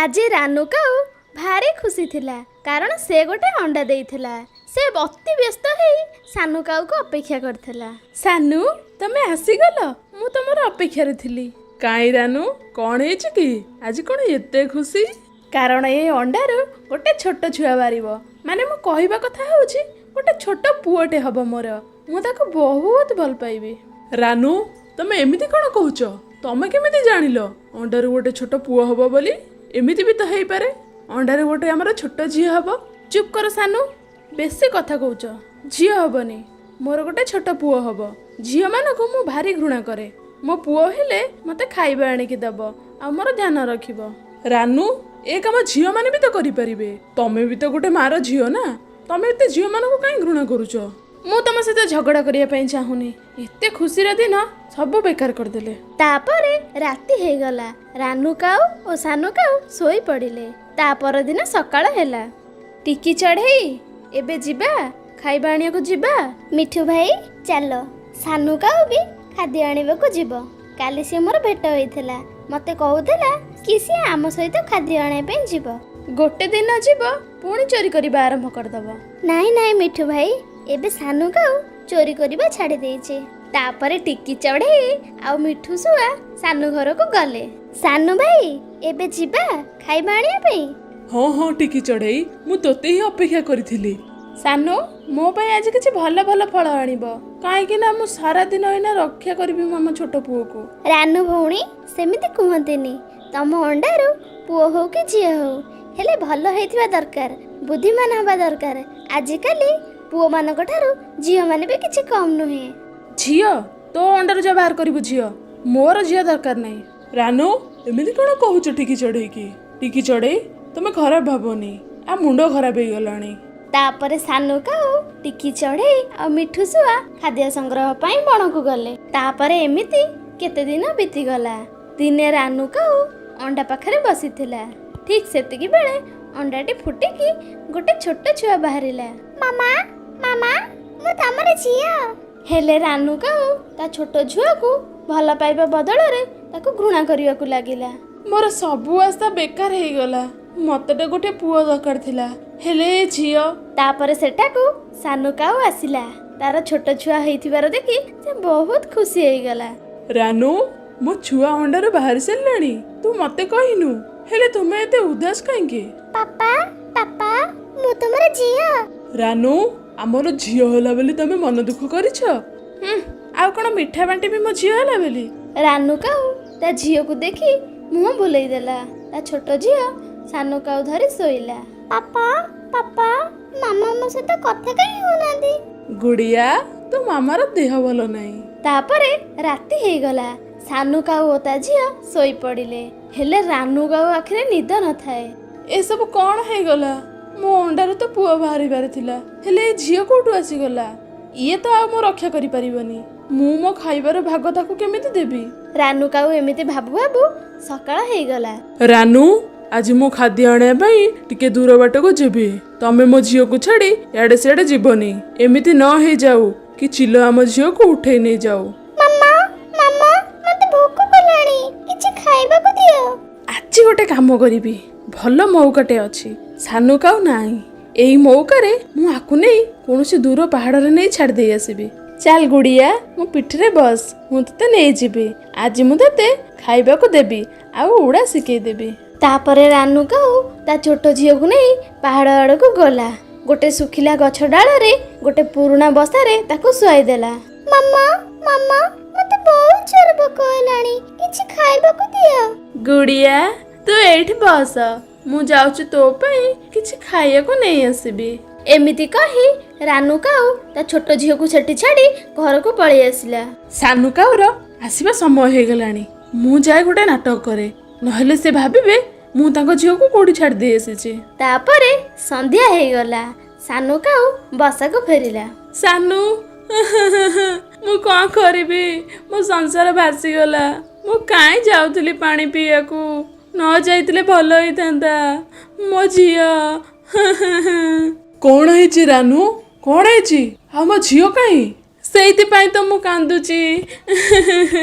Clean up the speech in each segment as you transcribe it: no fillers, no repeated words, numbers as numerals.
ଆଜି ରାନୁ କାଉ ଭାରି ଖୁସି ଥିଲା, କାରଣ ସେ ଗୋଟେ ଅଣ୍ଡା ଦେଇଥିଲା। ସେ ଅତି ବ୍ୟସ୍ତ ହେଇ ସାନୁ କାଉକୁ ଅପେକ୍ଷା କରିଥିଲା। ସାନୁ, ତମେ ଆସିଗଲ! ମୁଁ ତମର ଅପେକ୍ଷାରେ ଥିଲି। କାଇଁ ରାନୁ, କଣ ହେଇଛି କି? ଆଜି କଣ ଏତେ ଖୁସି? କାରଣ ଏ ଅଣ୍ଡାରୁ ଗୋଟେ ଛୋଟ ଛୁଆ ବାହାରିବ। ମାନେ ମୁଁ କହିବା କଥା ହେଉଛି, ଗୋଟେ ଛୋଟ ପୁଅଟେ ହବ ମୋର। ମୁଁ ତାକୁ ବହୁତ ଭଲ ପାଇବି। ରାନୁ, ତମେ ଏମିତି କଣ କହୁଛ? ତମେ କେମିତି ଜାଣିଲ ଅଣ୍ଡାରୁ ଗୋଟେ ଛୋଟ ପୁଅ ହବ ବୋଲି? ଏମିତି ବି ତ ହେଇପାରେ ଅଣ୍ଡାରୁ ଗୋଟେ ଆମର ଛୋଟ ଝିଅ ହବ। ଚୁପ୍ କର ସାନୁ, ବେଶୀ କଥା କହୁଛ। ଝିଅ ହବନି, ମୋର ଗୋଟେ ଛୋଟ ପୁଅ ହବ। ଝିଅମାନଙ୍କୁ ମୁଁ ଭାରି ଘୃଣା କରେ। ମୋ ପୁଅ ହେଲେ ମୋତେ ଖାଇବା ଆଣିକି ଦବ ଆଉ ମୋର ଧ୍ୟାନ ରଖିବ। ରାନୁ, ଏ କାମ ଝିଅମାନେ ବି ତ କରିପାରିବେ। ତମେ ବି ତ ଗୋଟେ ମାର ଝିଅ ନା? ତମେ ଏତେ ଝିଅମାନଙ୍କୁ କାହିଁ ଘୃଣା କରୁଛ? ମୁଁ ତମ ସହିତ ଝଗଡ଼ା କରିବା ପାଇଁ ଚାହୁଁନି। ଏତେ ଖୁସିର ଦିନ ସବୁ ବେକାର କରିଦେଲେ। ତାପରେ ରାତି ହେଇଗଲା। ରାନୁ କାଉ ଓ ସାନୁ କାଉ ଶୋଇ ପଡ଼ିଲେ। ତା ପରଦିନ ସକାଳ ହେଲା। ଟିକି ଚଢ଼େଇ, ଏବେ ଯିବା, ଖାଇବା ଆଣିବାକୁ ଯିବା। ମିଠୁ ଭାଇ, ଚାଲ। ସାନୁ କାଉ ବି ଖାଦ୍ୟ ଆଣିବାକୁ ଯିବ। କାଲି ସିଏ ମୋର ଭେଟ ହୋଇଥିଲା। ମତେ କହୁଥିଲା କି ସିଏ ଆମ ସହିତ ଖାଦ୍ୟ ଆଣିବା ପାଇଁ ଯିବ। ଗୋଟେ ଦିନ ଯିବ, ପୁଣି ଚୋରି କରିବା ଆରମ୍ଭ କରିଦବ। ନାଇଁ ନାଇଁ ମିଠୁ ଭାଇ, ଏବେ ସାନୁ କାଉ ଚୋରି କରିବା ଛାଡ଼ି ଦେଇଛି। ତାପରେ ଟିକି ଚଢ଼େଇ ଆଉ ମିଠୁ ଶୁଆ ସାନୁ ଘରକୁ ଗଲେ। ସାନୁ ଭାଇ, ଏବେ ଯିବା ଖାଇବା ଆଣିବା ପାଇଁ। ହଁ ହଁ ଟିକି ଚଢ଼େଇ, ମୁଁ ତୋତେ ହିଁ ଅପେକ୍ଷା କରିଥିଲି। ସାନୁ, ମୋ ପାଇଁ ଆଜି କିଛି ଭଲ ଭଲ ଫଳ ଆଣିବ, କାହିଁକି ନା ମୁଁ ସାରାଦିନ ଏଇନା ରକ୍ଷା କରିବି ମୁଁ ଆମ ଛୋଟ ପୁଅକୁ। ରାନୁ ଭଉଣୀ, ସେମିତି କୁହନ୍ତିନି। ତମ ଅଣ୍ଡାରୁ ପୁଅ ହଉ କି ଝିଅ ହଉ, ହେଲେ ଭଲ ହେଇଥିବା ଦରକାର, ବୁଦ୍ଧିମାନ ହେବା ଦରକାର। ଆଜିକାଲି ପୁଅମାନଙ୍କ ଠାରୁ ଝିଅମାନେ ବି କିଛି କମ୍ ନୁହେଁ। ଝିଅ ତୋ ଅଣ୍ଡାରୁ ଯା ବାହାର କରିବୁ ଝିଅ, ମୋର ଝିଅ ଦରକାର ନାହିଁ। ରାନୁ, ଏମିତି କଣ କହୁଛ ଟିକି ଚଢ଼େଇକି? ଟିକି ଚଢ଼େଇ, ତମେ ଖରାପ ଭାବନି, ଆ ମୁଣ୍ଡ ଖରାପ ହେଇଗଲାଣି। ତାପରେ ସାନୁ କାଉ, ଟିକି ଚଢ଼େଇ ଆଉ ମିଠୁ ଶୁଆ ଖାଦ୍ୟ ସଂଗ୍ରହ ପାଇଁ ବଣକୁ ଗଲେ। ତାପରେ ଏମିତି କେତେ ଦିନ ବିତିଗଲା। ଦିନେ ରାନୁ କାଉ ଅଣ୍ଡା ପାଖରେ ବସିଥିଲା। ଠିକ୍ ସେତିକି ବେଳେ ଅଣ୍ଡାଟି ଫୁଟିକି ଗୋଟେ ଛୋଟ ଛୁଆ ବାହାରିଲା। ମାମା, ମାମା, ମୁଁ ତମର ଝିଅ। ହେଲେ ରାନୁ କାଉ ତା ଛୋଟ ଝିଅକୁ ଭଲ ପାଇବା ବଦଳରେ ତାକୁ ଘୃଣା କରିବାକୁ ଲାଗିଲା। ମୋର ସବୁ ଆଶା ବେକାର ହେଇଗଲା। ମତେ ତ ଗୋଟେ ପୁଅ ଦରକାର ଥିଲା, ହେଲେ ଏ ଝିଅ। ତାପରେ ସେଠାକୁ ସାନୁ କାଉ ଆସିଲା। ତାର ଛୋଟ ଛୁଆ ହେଇଥିବାର ଦେଖି ସେ ବହୁତ ଖୁସି ହେଇଗଲା। ରାନୁ, ମୋ ଛୁଆ ଅଣ୍ଡାରୁ ବାହାରି ସାରିଲାଣି, ତୁ ମତେ କହିନୁ। ହେଲେ ତୁମେ ଏତେ ଉଦାସ କାହିଁକି? ପାପା, ପାପା, ମୁଁ ତମର ଝିଅ। ରାନୁ, ଆମର ଝିଅ ହେଲା ବୋଲି ତମେ ମନ ଦୁଃଖ କରିଛ? ହୁଁ, ଆଉ କ'ଣ ମିଠା ବାଣ୍ଟିବି ମୋ ଝିଅ ହେଲା ବୋଲି? ରାନୁ କାଉ ତା ଝିଅକୁ ଦେଖି ମୁହଁ ବୁଲେଇ ଦେଲା। ତା ଛୋଟ ଝିଅ ସାନୁ କାଉ ଧରି ଶୋଇଲା। ପାପା, ପାପା, ମାମା ମୋ ସହିତ କଥା କାହିଁ ହଉନାହାନ୍ତି? ଗୁଡିଆ, ତୋ ମାମାର ଦେହ ଭଲ ନାହିଁ। ତାପରେ ରାତି ହେଇଗଲା। ସାନୁ କାଉ ଓ ତା ଝିଅ ଶୋଇପଡ଼ିଲେ। ହେଲେ ରାନୁ କାଉ ଆଖିରେ ନିଦ ନଥାଏ। ଏସବୁ କ'ଣ ହେଇଗଲା? ମୋ ଅଣ୍ଡାରୁ ତ ପୁଅ ବାହାରିବାର ଥିଲା, ହେଲେ ଏ ଝିଅ କୋଉଠୁ ଆସିଗଲା? ଇଏ ତ ଆଉ ମୁଁ ରକ୍ଷା କରିପାରିବନି। ମୁଁ ମୋ ଖାଇବାର ଭାଗ ତାକୁ କେମିତି ଦେବି? ରାନୁ କାଉ ଏମିତି ଭାବୁ ଭାବୁ ସକାଳ ହେଇଗଲା। ରାନୁ, ଆଜି ମୁଁ ଖାଦ୍ୟ ଆଣିବା ପାଇଁ ଟିକେ ଦୂର ବାଟକୁ ଯିବି। ତମେ ମୋ ଝିଅକୁ ଛାଡ଼ି ଇଆଡ଼େ ସିଆଡ଼େ ଯିବନି। ଏମିତି ନ ହେଇଯାଉ କି ଚିଲ ଆମ ଝିଅକୁ ଉଠେଇ ନେଇଯାଉ। ମାମା, ମାମା, ମତେ ଭୋକ କଲାଣି, କିଛି ଖାଇବାକୁ ଦିଅ। ଆଜି ଗୋଟେ କାମ କରିବି। ଭଲ ମଉକାଟେ ଅଛି, ସାନୁ କାଉ ନାହିଁ। ଏଇ ମଉକାରେ ମୁଁ ଆକୁ ନେଇ କୌଣସି ଦୂର ପାହାଡ଼ରେ ନେଇ ଛାଡ଼ି ଦେଇ ଆସିବି। ଚାଲ ଗୁଡ଼ିଆ, ମୋ ପିଠିରେ ବସ୍, ମୁଁ ତୋତେ ନେଇଯିବି। ଆଜି ମୁଁ ତୋତେ ଖାଇବାକୁ ଦେବି ଆଉ ଉଡ଼ା ଶିଖେଇ ଦେବି। ତାପରେ ରାନୁ କାଉ ତା ଛୋଟ ଝିଅକୁ ନେଇ ପାହାଡ଼ ଆଡ଼କୁ ଗଲା। ଗୋଟେ ଶୁଖିଲା ଗଛ ଡାଳରେ ଗୋଟେ ପୁରୁଣା ବସାରେ ତାକୁ ଶୁଆଇ ଦେଲା। ମାମା, ମାମା, ମତେ ବହୁତ ଜୋର ଭୋକ ହେଲାଣି, କିଛି ଖାଇବାକୁ ଦିଅ। ଗୁଡ଼ିଆ, ତୁ ଏଇଠି ବସ, ମୁଁ ଯାଉଛି ତୋ ପାଇଁ କିଛି ଖାଇବାକୁ ନେଇ ଆସିବି। ଏମିତି କହି ରାନୁ କାଉ ତା ଛୋଟ ଝିଅକୁ ସେଠି ଛାଡ଼ି ଘରକୁ ପଳେଇ ଆସିଲା। ସାନୁ କାଉର ଆସିବା ସମୟ ହେଇଗଲାଣି। ମୁଁ ଯାଏ ଗୋଟେ ନାଟକ କରେ, ନହେଲେ ସେ ଭାବିବେ ମୁଁ ତାଙ୍କ ଝିଅକୁ କୋଉଠି ଛାଡ଼ି ଦେଇ ଆସିଛି। ତାପରେ ସନ୍ଧ୍ୟା ହେଇଗଲା। ସାନୁ କାଉ ବସାକୁ ଫେରିଲା। ସାନୁ, ମୁଁ କ'ଣ କରିବି? ମୋ ସଂସାର ଭାସିଗଲା। ମୁଁ କାହିଁ ଯାଉଥିଲି ପାଣି ପିଇବାକୁ? ନ ଯାଇଥିଲେ ଭଲ ହେଇଥାନ୍ତା। ମୋ ଝିଅ। କଣ ହେଇଛି ରାନୁ, କଣ ହେଇଛି? ଆଉ ମୋ ଝିଅ କାହିଁ? ସେଇଥିପାଇଁ ତ ମୁଁ କାନ୍ଦୁଛି।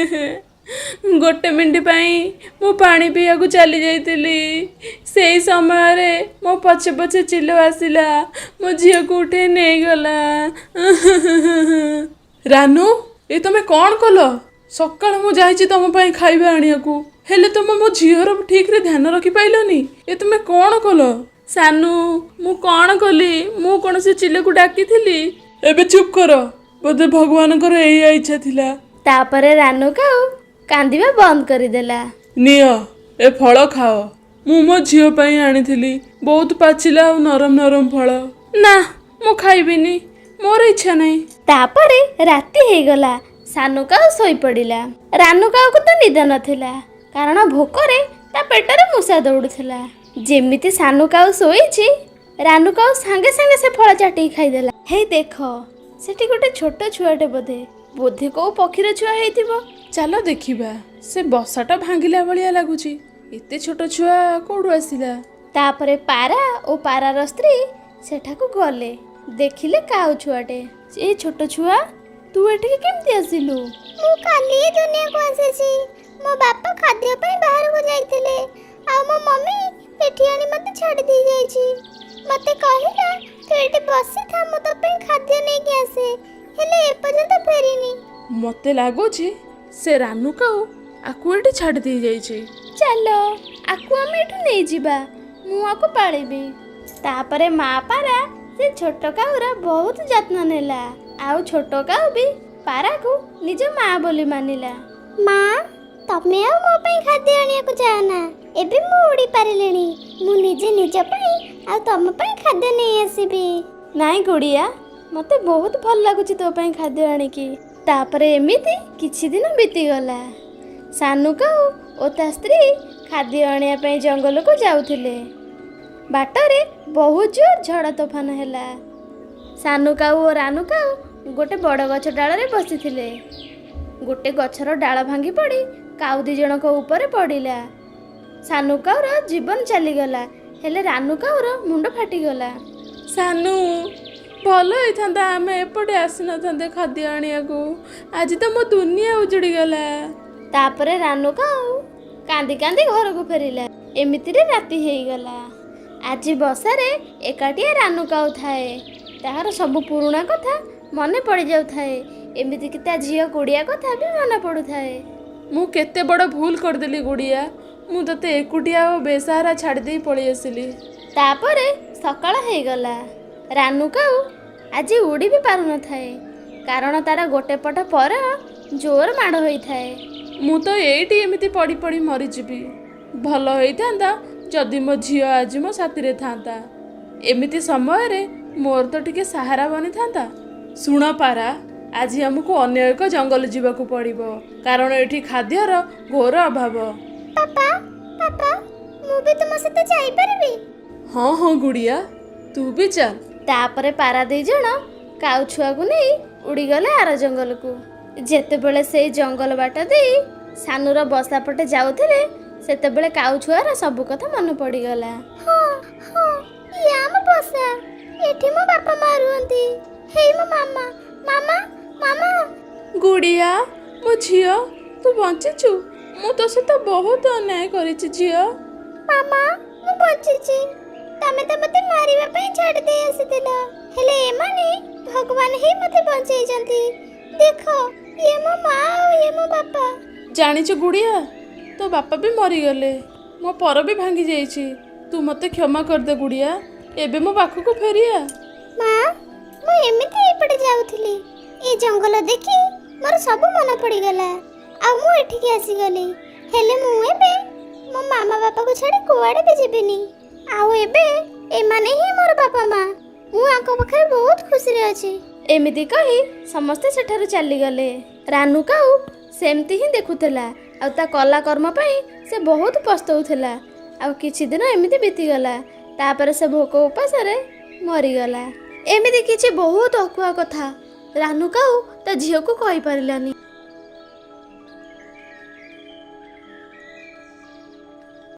ଗୋଟେ ମିନିଟ୍ ପାଇଁ ମୁଁ ପାଣି ପିଇବାକୁ ଚାଲି ଯାଇଥିଲି। ସେଇ ସମୟରେ ମୋ ପଛେ ପଛେ ଚିଲ ଆସିଲା, ମୋ ଝିଅକୁ ଉଠେଇ ନେଇଗଲା। ରାନୁ, ଏ ତମେ କ'ଣ କଲ? ସକାଳୁ ମୁଁ ଯାଇଛି ତମ ପାଇଁ ଖାଇବା ଆଣିବାକୁ, ହେଲେ ତମେ ମୋ ଝିଅର ଠିକରେ ଧ୍ୟାନ ରଖିପାଇଲନି। ଏ ତୁମେ କ'ଣ କଲ? ସାନୁ, ମୁଁ କ'ଣ କଲି? ମୁଁ କୌଣସି ଚିଲକୁ ଡାକିଥିଲି? ଏବେ ଚୁପ୍ କର। ବୋଧେ ଭଗବାନଙ୍କର ଏଇଆ ଇଚ୍ଛା ଥିଲା। ତାପରେ ରାନୁ କାଉ କାନ୍ଦିବା ବନ୍ଦ କରିଦେଲା। ନିଅ, ଏ ଫଳ ଖାଅ। ମୁଁ ମୋ ଝିଅ ପାଇଁ ଆଣିଥିଲି, ବହୁତ ପାଚିଲା ଆଉ ନରମ ନରମ ଫଳ। ନା, ମୁଁ ଖାଇବିନି, ମୋର ଇଚ୍ଛା ନାହିଁ। ତାପରେ ରାତି ହେଇଗଲା। ସାନୁ କାଉ ଶୋଇପଡ଼ିଲା। ରାନୁ କାଉକୁ ତ ନିଦ ନଥିଲା, କାରଣ ଭୋକରେ ତା ପେଟରେ ମୂଷା ଦୌଡ଼ୁଥିଲା। ଯେମିତି ସାନୁ କାଉ ଶୋଇଛି, ରାନୁ କାଉ ସାଙ୍ଗେ ସାଙ୍ଗେ ସେ ଫଳ ଚାଟିକି ଖାଇଦେଲା। ହେଇ ଦେଖ, ସେଠି ଗୋଟେ ଛୋଟ ଛୁଆଟେ, ବୋଧେ କୋଉ ପକ୍ଷୀର ଛୁଆ ହେଇଥିବ। ଚାଲ ଦେଖିବା। ସେ ବସାଟା ଭାଙ୍ଗିଲା ଭଳିଆ ଲାଗୁଛି। ଏତେ ଛୋଟ ଛୁଆ କୋଉଠୁ ଆସିଲା? ତାପରେ ପାରା ଓ ପାରାର ସ୍ତ୍ରୀ ସେଠାକୁ ଗଲେ। ଦେଖିଲେ କାଉ ଛୁଆଟେ। ଏଇ ଛୋଟ ଛୁଆ, ତୁ ଏଠିକି କେମିତି ଆସିଲୁ? ମୁଁ କାଲି ଏ ଦୁନିଆକୁ ଆସିଛି। ମୋ ବାପା ଖାଦ୍ୟ ପାଇଁ ବାହାରକୁ ଯାଇଥିଲେ, ଆଉ ମୋ ମମି ଏଠି ଆଣି ମୋତେ ଛାଡ଼ି ଦେଇ ଯାଇଛି। ମୋତେ କହିଲା, ତୁ ଏଠି ବସିଥା, ମୁଁ ତୋ ପାଇଁ ଖାଦ୍ୟ ନେଇକି ଆସେ। ହେଲେ ଏପର୍ଯ୍ୟନ୍ତ ଫେରିନି। ମତେ ଲାଗୁଛି ସେ ରାନୁ କାଉ ଆକୁ ଏଠି ଛାଡ଼ି ଦେଇ ଯାଇଛି। ଚାଲ, ଆକୁ ଆମେ ଏଠୁ ନେଇଯିବା। ମୁଁ ଆକୁ ପାଳିବି। ତାପରେ ମା ପାରା ସେ ଛୋଟ କାଉର ବହୁତ ଯତ୍ନ ନେଲା, ଆଉ ଛୋଟ କାଉ ବି ପାରାକୁ ନିଜ ମା ବୋଲି ମାନିଲା। ମା, ତମେ ଆଉ ମୋ ପାଇଁ ଖାଦ୍ୟ ଆଣିବାକୁ ଯାଅନା। ଏବେ ମୁଁ ଉଡ଼ି ପାରିଲିଣି। ମୁଁ ନିଜେ ନିଜ ପାଇଁ ଆଉ ତମ ପାଇଁ ଖାଦ୍ୟ ନେଇ ଆସିବି। ନାଇଁ ଗୁଡ଼ିଆ, ମୋତେ ବହୁତ ଭଲ ଲାଗୁଛି ତୋ ପାଇଁ ଖାଦ୍ୟ ଆଣିକି। ତାପରେ ଏମିତି କିଛି ଦିନ ବିତିଗଲା। ସାନୁ କାଉ ଓ ତା ସ୍ତ୍ରୀ ଖାଦ୍ୟ ଆଣିବା ପାଇଁ ଜଙ୍ଗଲକୁ ଯାଉଥିଲେ। ବାଟରେ ବହୁତ ଜୋର ଝଡ଼ ତୋଫାନ ହେଲା। ସାନୁ କାଉ ଓ ରାନୁ କାଉ ଗୋଟେ ବଡ଼ ଗଛ ଡାଳରେ ବସିଥିଲେ। ଗୋଟେ ଗଛର ଡାଳ ଭାଙ୍ଗି ପଡ଼ି କାଉ ଦି ଜଣଙ୍କ ଉପରେ ପଡ଼ିଲା। ସାନୁ କାଉର ଜୀବନ ଚାଲିଗଲା, ହେଲେ ରାନୁ କାଉର ମୁଣ୍ଡ ଫାଟିଗଲା। ସାନୁ, ଭଲ ହେଇଥାନ୍ତା ଆମେ ଏପଟେ ଆସିନଥାନ୍ତେ ଖାଦ୍ୟ ଆଣିବାକୁ। ଆଜି ତ ମୋ ଦୁନିଆ ଉଜୁଡ଼ିଗଲା। ତାପରେ ରାନୁ କାଉ କାନ୍ଦି କାନ୍ଦି ଘରକୁ ଫେରିଲା। ଏମିତିରେ ରାତି ହେଇଗଲା। ଆଜି ବସାରେ ଏକାଟିଆ ରାନୁ କାଉ ଥାଏ। ତାହାର ସବୁ ପୁରୁଣା କଥା ମନେ ପଡ଼ିଯାଉଥାଏ। ଏମିତିକି ତା ଝିଅ ଗୁଡ଼ିଆ କଥା ବି ମନେ ପଡ଼ୁଥାଏ। ମୁଁ କେତେ ବଡ଼ ଭୁଲ କରିଦେଲି ଗୁଡ଼ିଆ। ମୁଁ ତୋତେ ଏକୁଟିଆ ଓ ବେସାହାରା ଛାଡ଼ି ଦେଇ ପଳେଇ ଆସିଲି। ତାପରେ ସକାଳ ହେଇଗଲା। ରାନୁ କାଉ ଆଜି ଉଡ଼ି ବି ପାରୁନଥାଏ, କାରଣ ତାର ଗୋଟେ ପଟ ପର ଜୋର ମାଡ଼ ହୋଇଥାଏ। ମୁଁ ତ ଏଇଠି ଏମିତି ପଡ଼ି ପଡ଼ି ମରିଯିବି। ଭଲ ହେଇଥାନ୍ତା ଯଦି ମୋ ଝିଅ ଆଜି ମୋ ସାଥିରେ ଥାନ୍ତା। ଏମିତି ସମୟରେ ମୋର ତ ଟିକେ ସାହାରା ବନିଥାନ୍ତା। ଶୁଣ ପାରା, ଆଜି ଆମକୁ ଅନ୍ୟ ଏକ ଜଙ୍ଗଲ ଯିବାକୁ ପଡ଼ିବ, କାରଣ ଏଠି ଖାଦ୍ୟର ଘୋର ଅଭାବ। ପାପା, ପାପା, ମୁଁ ବି ତୁମ ସହିତ ଯାଇପାରିବି? ହଁ ହଁ ଗୁଡ଼ିଆ, ତୁ ବି ଚାଲ। ତାପରେ ପାରା ଦି ଜଣ କାଉ ଛୁଆକୁ ନେଇ ଉଡ଼ିଗଲେ ଆର ଜଙ୍ଗଲକୁ। ଯେତେବେଳେ ସେଇ ଜଙ୍ଗଲ ବାଟ ଦେଇ ସାନୁର ବସା ପଟେ ଯାଉଥିଲେ, ସେତେବେଳେ କାଉ ଛୁଆର ସବୁ କଥା ମନେ ପଡ଼ିଗଲା। ହଁ ହଁ, ଇଏ ଆମ ବସା। ଏଠି ମୋ ବାପା ମା ରୁହନ୍ତି। ହେଇ ମୋ ମାମା, ମାମା, ମାମା! ଗୁଡ଼ିଆ, ମୋ ଝିଅ, ତୁ ବଞ୍ଚିଛୁ? ମୁଁ ତୋ ସହିତ ବହୁତ ଅନ୍ୟାୟ କରିଛି ଝିଅ। ମାମା, ମୁଁ ବଞ୍ଚିଛି। ତମେ ତ ମୋତେ ମାରିବା ପାଇଁ ଛାଡ଼ି ଦେଇ ଆସିଥିଲ, ହେଲେ ଏମାନେ ଭଗବାନ ହିଁ ମୋତେ ବଞ୍ଚେଇଛନ୍ତି। ଦେଖ, ଇଏ ମୋ ମା ଆଉ ଇଏ ମୋ ବାପା। ଜାଣିଛୁ ଗୁଡ଼ିଆ, ତୋ ବାପା ବି ମରିଗଲେ, ମୋ ପର ବି ଭାଙ୍ଗି ଯାଇଛି। ତୁ ମୋତେ କ୍ଷମା କରିଦେ ଗୁଡ଼ିଆ, ଏବେ ମୋ ପାଖକୁ ଫେରିଆ। ମା, ମୁଁ ଏମିତି ଏପଟେ ଯାଉଥିଲି, ଏ ଜଙ୍ଗଲ ଦେଖି ମୋର ସବୁ ମନେ ପଡ଼ିଗଲା ଆଉ ମୁଁ ଏଠିକି ଆସିଗଲି। ହେଲେ ମୁଁ ଏବେ ମୋ ମାମା ବାପାକୁ ଛାଡ଼ି କୁଆଡ଼େ ବି ଯିବିନି। ଆଉ ଏବେ ଏମାନେ ହିଁ ମୋର ବାପା ମା। ମୁଁ ଆଙ୍କ ପାଖରେ ବହୁତ ଖୁସିରେ ଅଛି। ଏମିତି କହି ସମସ୍ତେ ସେଠାରୁ ଚାଲିଗଲେ। ରାନୁ କାଉ ସେମିତି ହିଁ ଦେଖୁଥିଲା, ଆଉ ତା କଲା କର୍ମ ପାଇଁ ସେ ବହୁତ ପସ୍ତଉଥିଲା। ଆଉ କିଛି ଦିନ ଏମିତି ବିତିଗଲା। ତାପରେ ସେ ଭୋକ ଉପାସରେ ମରିଗଲା। ଏମିତି କିଛି ବହୁତ ଅକୁହା କଥା ରାନୁ କାଉ ତା ଝିଅକୁ କହିପାରିଲାନି।